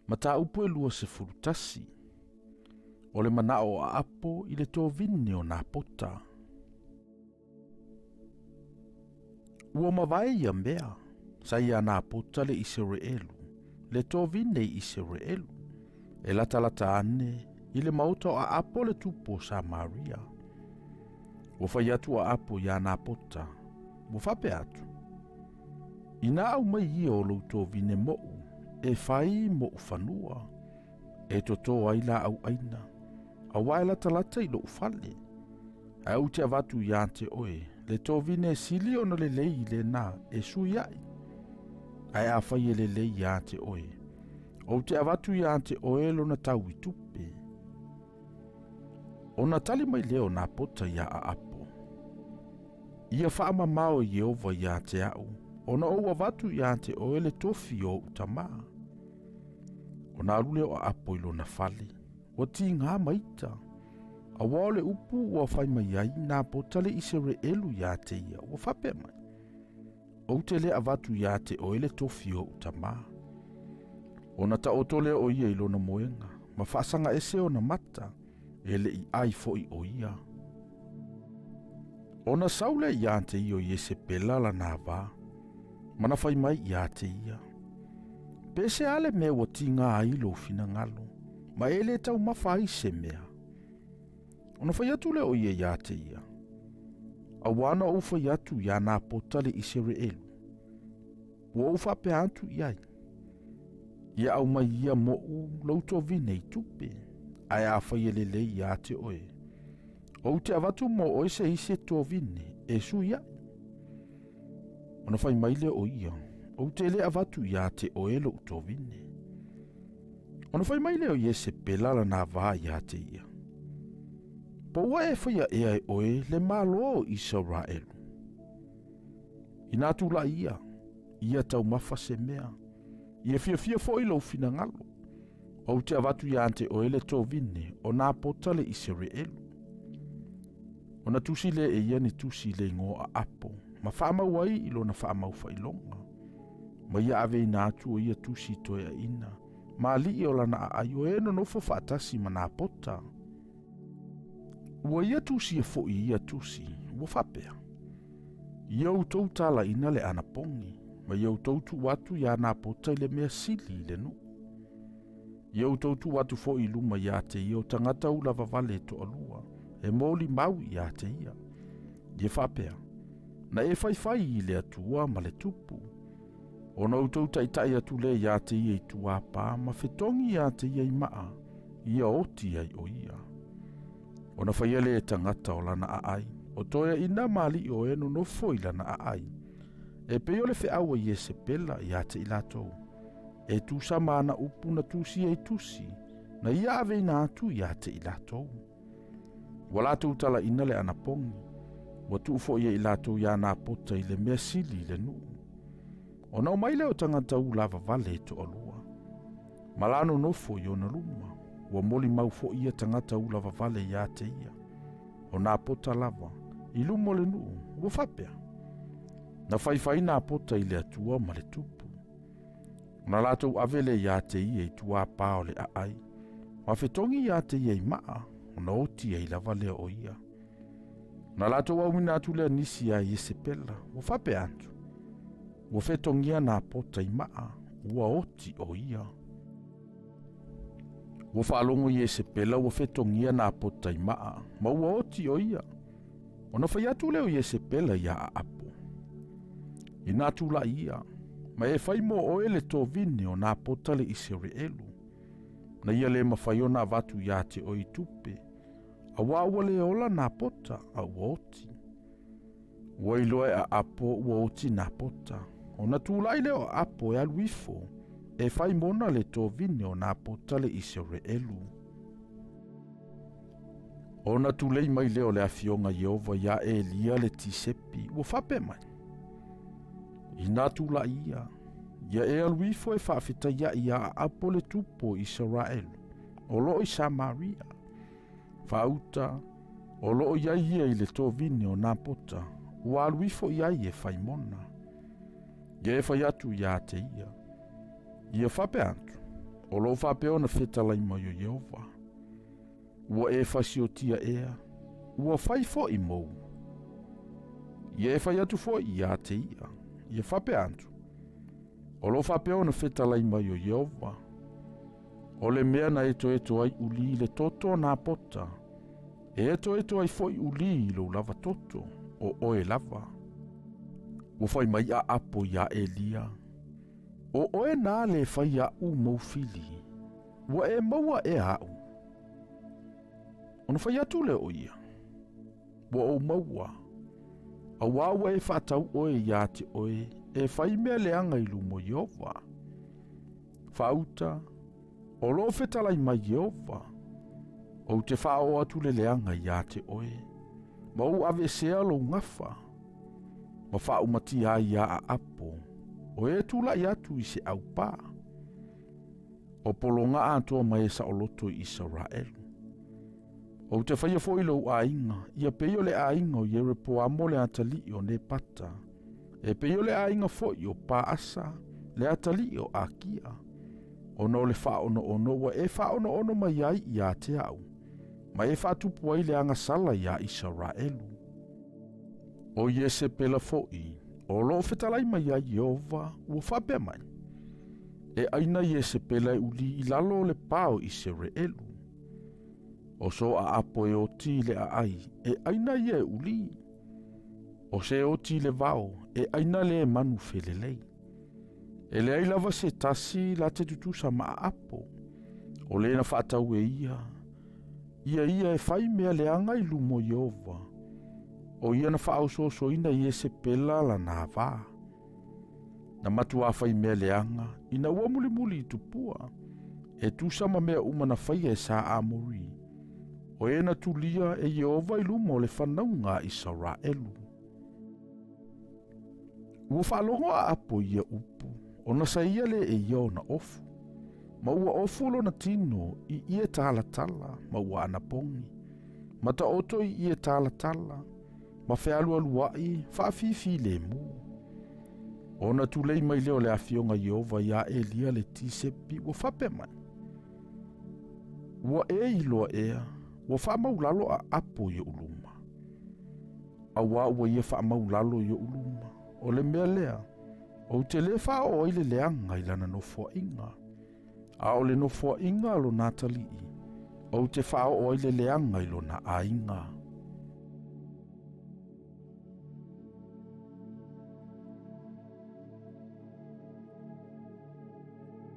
Mataupu e 21. O le manao o Aapo i le tovine o Napota. Ua mavae ia mea, sa ia Napota le Iseraelu, le tovine i Iseraelu, e latalata ane i le maota o Aapo le tupu o Samaria. Ua fai atu Aapo iā Napota, ua faapea atu, Inā aumai ia o lou tovine moʻu, e fai moʻu fanua, e totō ai laau ʻaina, auā e latalata i loʻu fale. Ae ou te avatu iā te oe, le tovine e sili ona lelei i lena e sui aʻi. Ae afai e lelei iā te oe, ou te avatu iā te oe lona tau i tupe. Ona tali mai lea o Napota iā Aapo, Ia faamamao e Ieova iā te aʻu, ona ou avatu iā te oe le tofi o oʻu tamā. Ona alu lea o Aapo i lona fale, ua tigā ma ita, auā o le upu ua fai mai ai Napota le Iseraelu iā te ia, ua faapea mai, Ou te le avatu iā te oe le tofi o oʻu tamā. Ona taoto lea o ia i lona moega, ma faasaga ese ona mata, e le i ʻai foʻi ʻo ia. Ona sau lea iā te ia o Iesepela lana vā, ma na fai mai iā te ia, Pe se a le mea ua tigā ai lou finagalo, ma e le taumafa ai se mea? Ona fai atu lea o ia iā te ia, Auā na ou fai atu iā Napota le Iseraelu, ua ou faapea atu i ai, Ia aumai ia moʻu lou tovine i tupe, ae afai e lelei iā te oe, ou te avatu mo oe se isi e tovine e sui aʻe. Ona fai mai lea o ia, Ou te le avatu iā te oe loʻu tovine. Ona fai mai lea o Iesepela lana vā iā te ia, Po ua e faia ea e oe le Malo o Isaraelu? Inā tulaʻi ia, ia taumafa se mea, ia fiafia foʻi lou finagalo, ou te avatu iā te oe le tovine o Napota le Iseraelu. Ona tusi lea e ia ni tusi i le igoa o Aapo, ma faamau ai i lona faamau faailoga. Ma ia aveina atu o ia tusi i toeaina, ma alii o lana aai o e nonofo faatasi ma Napota. Ua ia tusia foʻi ia tusi, ua faapea, Ia outou talaina le anapogi, ma ia outou tuu atu iā Napota i le mea sili i le nuu. Ia outou tuu atu foʻi i luma iā te ia o tagata ulavavale e toalua, e molimau iā te ia. Ia faapea, Na e faifai i le Atua ma le Tupu. Ona outou taitai atu lea iā te ia i tuāpā ma fetogi iā te ia i maa, ia oti ai o ia. Ona faia lea e tagata o lana aai, o toeaina ma alii o e nonofo i lana aai, e pei o le feau a Iesepela iā te i latou, e tusa ma ana upu na tusia i tusi, na ia aveina atu iā te i latou. Ua latou talaina le anapogi, ua tuu foʻi e i latou iā Napota i le mea sili i le nuu. Ona omai lea o tagata ulavavale e toalua, ma la nonofo i ona luma, ua molimau foʻi ia tagata ulavavale iā te ia, o Napota lava, i luma o le nuu, ua faapea, Na faifai Napota i le Atua ma le Tupu. Ona latou ave lea iā te ia i tuāpā o le aai, ma fetogi iā te ia i maa, ona oti ai lava lea o ia. Ona latou auina atu lea nisi iā Iesepela, ua faapea atu, Ua fetogia Napota i maa, ua oti o ia. Ua faalogo Iesepela ua fetogia Napota i maa, ma ua oti o ia. Ona fai atu lea o Iesepela iā Aapo, Inā tulaʻi ia, ma e fai mo oe le tovine o Napota le Iseraelu, na ia le mafai ona avatu iā te oe i tupe, auā ua le ola Napota a ua oti. Ua iloa e Aapo ua oti Napota, ona tulaʻi lea o Aapo e alu ifo, e fai mona le tovine o Napota le Iseraelu. Ona tulei mai lea o le afioga Ieova iā Elia le Tisepi, ua faapea mai, Inā tulaʻi ia, ia e alu ifo e faafetaiaʻi iā Aapo le tupu o Isaraelu, o loo i Samaria. Faauta, o loo i ai ia i le tovine o Napota, ua alu ifo i ai e fai mona. Ia e fai atu iā te ia. Ia faapea atu, O lo o faapea ona fetalai mai o Ieova, Ua e fasiotia ea, ua fai foʻi mou. Ia e fai atu foʻi iā te ia, ia faapea atu, O lo o faapea ona fetalai mai o Ieova, O le mea na etoeto ai ulī i le toto o Napota, e etoeto ai foʻi ulī i lou lava toto, o oe lava. Ua fai mai Aapo iā Elia, O oe nā le fai aʻu mou fili, ua e maua ea aʻu. Ona fai atu lea o ia, Ua ou maua, auā ua e faatau oe iā te oe e fai mea leaga i luma o Ieova. Faauta, o lo o fetalai mai Ieova, ou te faaoo atu le leaga iā te oe, ma ou aveesea lou gafa, ma faaumatia ai iā Aapo, o e tulaʻi atu i se aupā. O pologa atoa mai e saoloto i Isaraelu. Ou te faia foʻi lou aiga, ia pei o le aiga o Ieropoamo le atalii o Nepata, e pei o le aiga foʻi o Paasa le atalii o Akia, ona o le faaonoono ua e faaonoono mai ai iā te aʻu, ma e faatupu ai le agasala iā Isaraelu. ʻO Iesepela foʻi, o lo o fetalai mai ai Ieova, ua faapea mai, E ʻaina Iesepela e ulī i lalo o le pā o ʻIseraʻelu. ʻO so ʻaʻapo e oti i le ʻaʻai, e ʻaina ia e ulī. ʻO se oti i le wao, e ʻaina lea e manu felelei. E leai lava se tasi la te tutusa ma ʻaʻapo. ʻO le na faatau e ia, ia ia e fai mea leaga i luma o Ieova. ʻO ia na faaosoosoina Iesepela lana wā. Na matuā fai mea leaga, ina ua mulimuli i tupua, e tusa ma mea uma na faia e sa Amori. ʻO e na tulia e Ieova i luma o le whanauga a Isaraelu. Ua faalogo a Apo ia upu, ona sa ia le e ia ona ofu. Ma ua ofu lona tino i ie talatala ma ua anapogi. Ma taoto i ie talatala, ma fealualuaʻi faafifilemu. Ona tulei mai lea o le afioga Ieova iā Elia le Tisepi ua faapea mai, Ua e iloa ea, ua faamaulalo a apo i oʻu luma. Auā ua ia faamaulalo i oʻu luma, o le mea lea, ou te lē faaoo ai le leaga i lana nofoaiga. A o le nofoaiga a lona atalii, ou te faaoo ai le leaga i lona aiga.